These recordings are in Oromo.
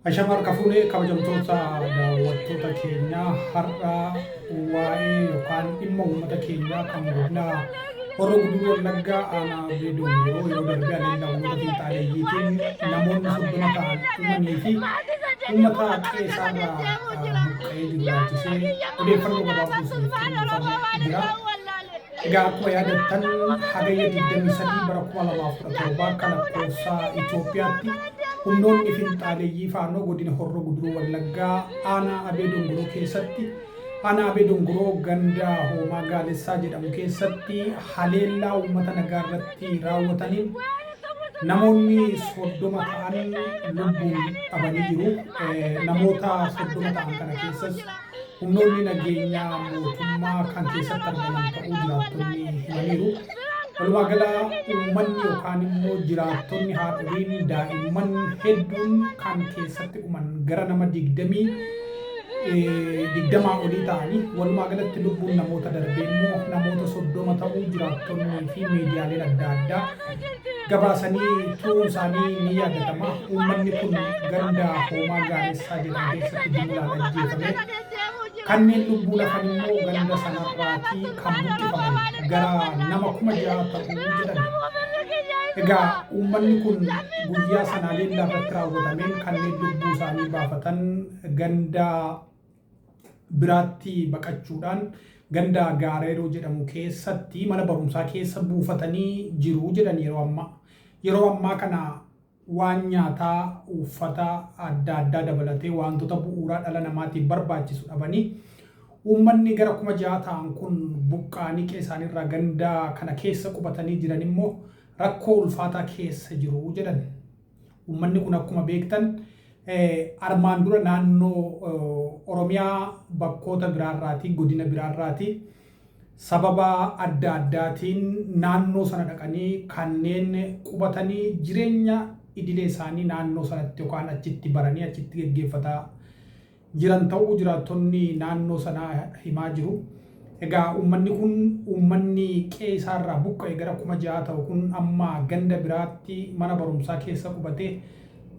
Ashama harka fuunee kabajamtoota daawwattoota keenyaa har'a waa'ee yookaan dhimma uummata keenyaa kan godina Horroo Guduruu Wallaggaa aanaa Abee Dongoroo yeroo darbee haleellaa humnoota fiinxaaleeyyiitiin namoonni 30 ta'an dhumanii fi uummata qe'ee isaarraa buqqa'ee jiru ilaalchisee odeeffannoo gabaabduu isiniif kennuufan jira. Egaa akkuma yaadattan Hagayya 23 bara 2017 akka lakkoofsa Itoophiyaatti humnoonni finxaaleeyyii Faannoo godina Horroo Guduruu Wallaggaa aanaa Abee Dongoroo keessatti aanaa Abee Dongoroo ganda Hoomaa Gaalessaa jedhamu keessatti haleellaa uummata nagaa irratti raawwataniin namoonni 30 ta'an lubbuun dhabanii jiru. Namoota 30 ta'an kana keessas humnoonni nageenyaa mootummaa kan keessatti argaman ta'uu jiraattonni himaniiru. Walumaa gala uummanni yookaan immoo jiraattonni haadholiin daa'imman hedduun kan keessatti dhuman gara nama digdamii digdamaa olii ta'anii walumaa galatti lubbuun namoota darbee immoo namoota 30 ta'uu jiraattonnii fi miidiyaaleen adda addaa gabaasanii turuun isaanii ni yaadatama. Uummanni kun ganda Hoomaa Gaalessaa jedhamu keessatti jumlaan ajjeefame. Kanneen lubbuun hafan immoo ganda sanarraatii kan buqqifaman gara nama 6,000 ta'u jedhame. Egaa uummanni kun guyyaa sana haleellaa irratti raawwatameen kanneen lubbuu isaanii baafatan ganda biraatti baqachuudhaan ganda Gaareeroo jedhamu keessatti mana barumsaa keessa buufatanii jiru jedhan yeroo ammaa. Yeroo ammaa kana waan nyaataa, uffata adda addaa dabalatee waantota bu'uuraa dhala namaatiif barbaachisu dhabanii uummanni gara 6,000 ta'an kun buqqa'anii qe'ee isaaniirraa ganda kana keessa qubatanii jiran immoo rakkoo ulfaataa keessa jiru jedhan. Uummanni kun akkuma beektan armaan dura naannoo Oromiyaa bakkoota biraarraatii godina biraarraatii sababa adda addaatiin naannoo sana dhaqanii kanneen qubatanii jireenya idilee isaanii naannoo sanatti yookaan achitti baranii achitti geggeeffataa jiran ta'uu jiraattonni naannoo sanaa himaa jiru. Egaa uummanni kun uummanni qe'ee isaarraa buqqa'e gara 6,000 ta'u kun amma ganda biraatti mana barumsaa keessa qubatee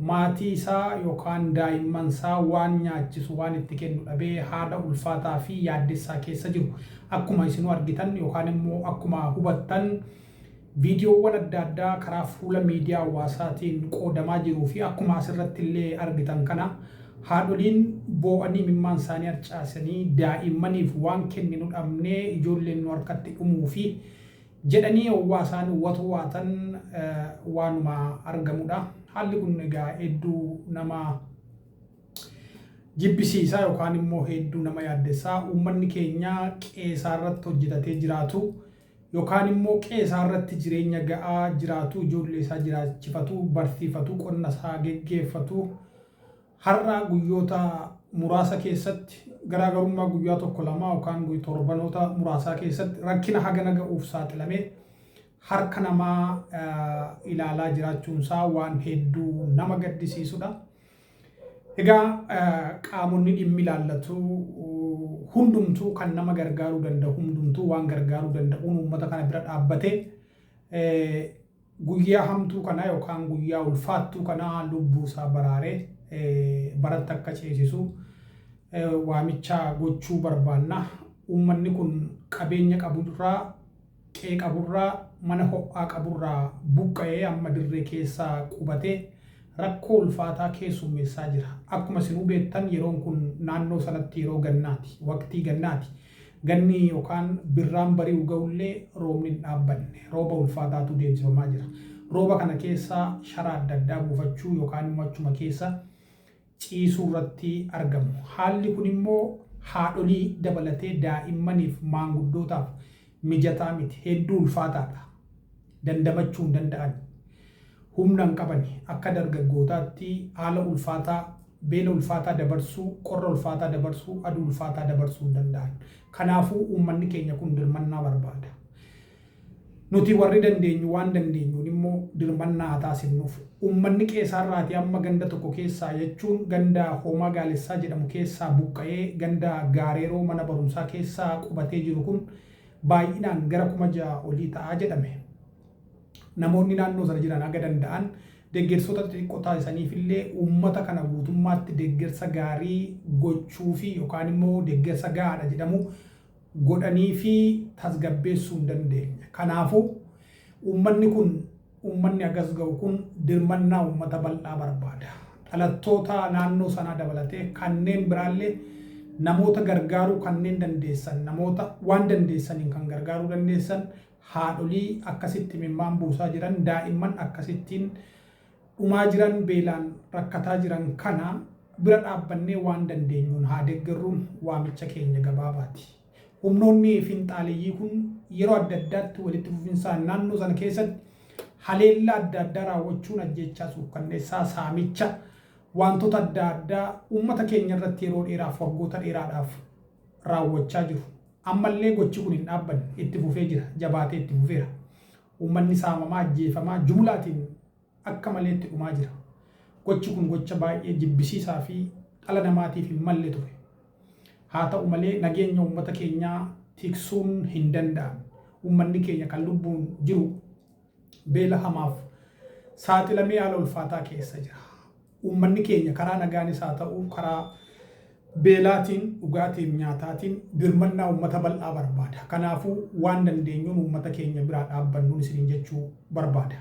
maatii isaa yookaan daa'imman isaa waan nyaachisu waan itti kennu dhabee haala ulfaataa fi yaaddessaa keessa jiru. Akkuma isinuu argitan yookaan immoo akkuma hubattan viidiyoowwan adda addaa karaa fuula miidiyaa hawaasaatiin qoodamaa jiruu fi akkuma asirratti illee argitan kana haadholiin boo'anii imimmaan isaanii harcaasanii daa'immaniif waan kenninu dhabnee ijoolleen nu harkatti dhumuu fi jedhanii howwaa isaan watwaatan waanuma argamudha. Haalli kun egaa hedduu nama jibbisiisa yookaan immoo hedduu nama yaaddessa. Uummanni keenya qe'ee isaa irratti hojjetatee jiraatu yookaan immoo qe'ee isaa irratti jireenya ga'aa jiraatu, ijoollee isaa jiraachifatu, barsiifatu, qonna isaa geggeeffatu har'a guyyoota muraasa keessatti garaagarummaa guyyaa tokko lamaa yookaan torbanoota muraasaa keessatti rakkina hagana ga'uuf saaxilamee harka namaa ilaalaa jiraachuun isaa waan hedduu nama gaddisiisudha. Egaa qaamonni dhimmi ilaallatu hundumtuu kan nama gargaaruu danda'u hundumtuu waan gargaaruu danda'uun uummata kana bira dhaabbatee guyyaa hamtuu kana yookaan guyyaa ulfaattuu kana lubbuu isaa baraaree baratti akka ceesisu waamicha gochuu barbaanna. Uummanni kun qabeenya qaburraa qe'ee qaburraa, mana ho'aa qaburraa buqqa'ee amma dirree keessa qubatee rakkoo ulfaataa keessummeessaa jira. Akkuma isinuu beektan yeroon kun naannoo sanatti yeroo gannaati, waqtii gannaati. Ganni yookaan birraan bari'u ga'ullee roobni hin dhaabbanne. Rooba ulfaataatu deemsifamaa jira. Rooba kana keessa sharaa adda addaa buufachuu yookaan immoo achuma keessa ciisuu irratti argamu. Haalli kun immoo haadholii dabalatee daa'immaniif maanguddootaaf mijataa miti. Hedduu ulfaataadha. Dandamachuu hin danda'ani. Humna hin qabani. Akka dargaggootaatti haala ulfaataa, beela ulfaataa dabarsuu, qorra ulfaataa dabarsuu, aduu ulfaataa dabarsuu hin danda'an. Kanaafuu uummanni keenya kun dirmannaa barbaada. Nuti warri dandeenyu waan dandeenyuun immoo dirmannaa haa taasifnuuf. Uummanni qe'eesaarraatii amma ganda tokko keessaa jechuun ganda Hoomaa Gaalessaa jedhamu keessaa buqqa'ee ganda Gaareeroo mana barumsaa keessa qubatee jiru kun baay'inaan gara 6,000 olii ta'a jedhame. Namoonni naannoo sana jiran haga danda'an Deggersoota xixiqqoo taasisaniif illee uummata kana guutummaatti deggersa gaarii gochuu fi yookaan immoo deggersa gahaadha jedhamu godhanii fi tasgabbeessuu hin dandeenye. Kanaafuu uummanni kun uummanni hagas ga'u kun dirmannaa uummata bal'aa barbaada. Dhalattoota naannoo sanaa dabalatee kanneen biraallee namoota gargaaruu kanneen dandeessan, namoota waan dandeessaniin kan gargaaruu dandeessan, haadholii akkasitti imimmaan buusaa jiran, daa'imman akkasittiin dhumaa jiran, beelaan rakkataa jiran kana bira dhaabbannee waan dandeenyuun haa deeggarruun waamicha keenya gabaabaati. Humnoonni finxaaleyyii kun yeroo adda addaatti walitti fufinsaan naannoo sana keessatti haleellaa adda addaa raawwachuun ajjeechaa suukkanneessaa, saamicha, wantoota adda addaa uummata keenya irratti yeroo dheeraaf, waggoota dheeraadhaaf raawwachaa jiru. Ammallee gochi kun hin dhaabbanne, itti fufee jira, jabaatee itti fufeera. Uummanni saamamaa, ajjeefamaa, jumlaatiin akka malee itti dhumaa jira. Gochi kun gocha baay'ee jibbisiisaa fi dhala namaatiif hin malle ture. Haa ta'u malee nageenya uummata keenyaa tiksuun hin danda'amne. Uummanni keenya kan lubbuun jiru beela hamaaf saaxilamee haala ulfaataa keessa jira. Uummanni keenya karaa nagaanis haa ta'u karaa beelaatiin, dhugaatiin, nyaataatiin birmannaa uummata bal'aa barbaada. Kanaafuu waan dandeenyuun uummata keenya biraa dhaabbannuun isiniin jechuu barbaada.